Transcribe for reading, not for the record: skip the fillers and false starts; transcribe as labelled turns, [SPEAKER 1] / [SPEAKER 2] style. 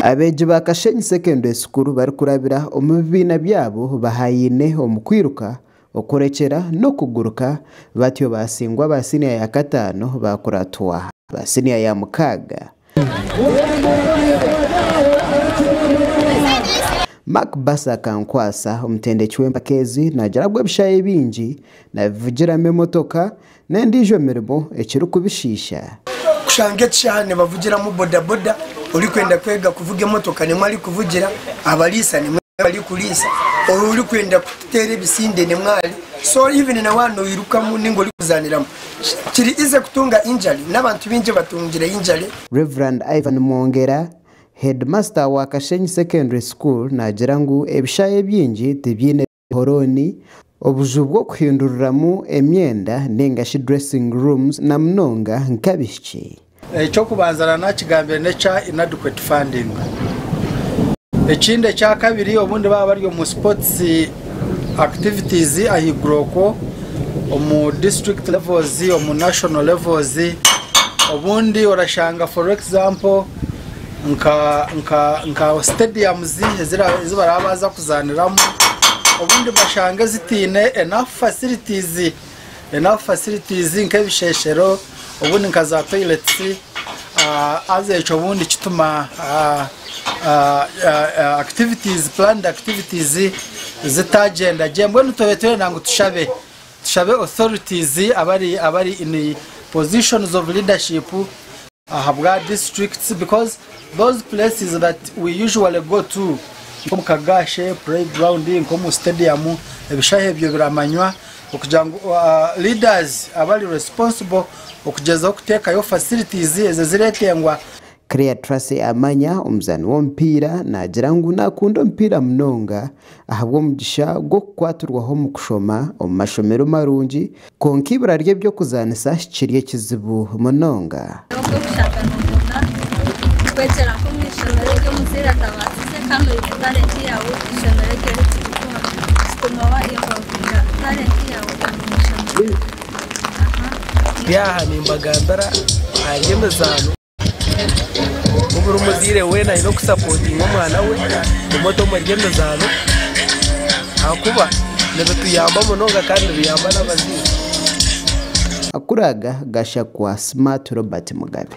[SPEAKER 1] Abeegi ba Kashenyi Secondary School barikurabira omu bibiina byabo bahaine omu kwiruka, okurekyera n'okuguruka batyo baasingwa aba siniya ya kataano baakuratwa aba siniya ya mukaaga. Mark Basa Akankwasa, omutendeki w'empaka ezi naagira ngu ebishaayi ebingi nabivugiramu emotoka n'endiijo mirimo ekirikubishiisha.
[SPEAKER 2] Kushanga ekishaayi nibavugiramu bodaboda, orikwenda kwega kuvuga emotoka nimwo arikuvugira, abariisa nimwo barikuriisa, orikwenda kuteera ebisinde nimwo ari, so even na waaba noirukamu ninga orikuzaaniramu kiri easy kutunga injury n'abantu baingi batungire injury.
[SPEAKER 1] Rev. Ivan Mwongera, Headmaster wa Kashenyi Secondary School naagira ngu ebishaayi ebingi tibiine Horooni, obuju bw'okuhinduriramu emyenda ninga shi dressing rooms na munonga nk'abaishiki.
[SPEAKER 3] Eky'okubanza na nakigambire n'ekya inadequate funding. Ekindi ekyakabiri obundi baaba bari omu sports activities ahaiguru okwo omu district levels, omu national levels, obundi orashanga for example nka nka nka stadiums ezi baraba baaza kuzaaniramu obundi bashange zitaine enough facilities enough facilities nk'ebisheshero obundi nka za toilets haza ekyo obundi kituma activities planned activities zitagyenda gye mbwenu twaba turenda ngu tushabe tushabe authorities abari abari in positions of leadership Ahabwa districts because those places that we usually go to nk'omu Kagashe play ground nk'omu stadium ebishaho ebyo biramanywa okugira ngu leaders abari responsible okugyezaho kuteekayo facilities ezo eziretengwa.
[SPEAKER 1] Claire Tracy Amanya, omuzaani w'omupiira naagira ngu naakunda omupiira munonga ahabw'omugisha gw'okukwatirwaho omu kushoma omu mashomero marungi kwonka eibura ry'eby'okuzaanisa kiri ekizibu munonga.
[SPEAKER 4] Ogw'okushaba nobona kwegyera nk'omu ishomero eri omuzaire atabaasize kandi oine talenti yaawe ishomero eryo rikugikuha kituma wa involvinga talenti yaawe omu ishomero.
[SPEAKER 5] Ndi aha nimbagambira aha by'emizaano. Ku buri muzaire weena aine okusapotinga omwana we kumuta omuri by'emizaano ahakuba nibituyamba munonga kandi nibiyamba n'abazaire.
[SPEAKER 1] Amakuru aga gashakwa Smart Robert Mugabe.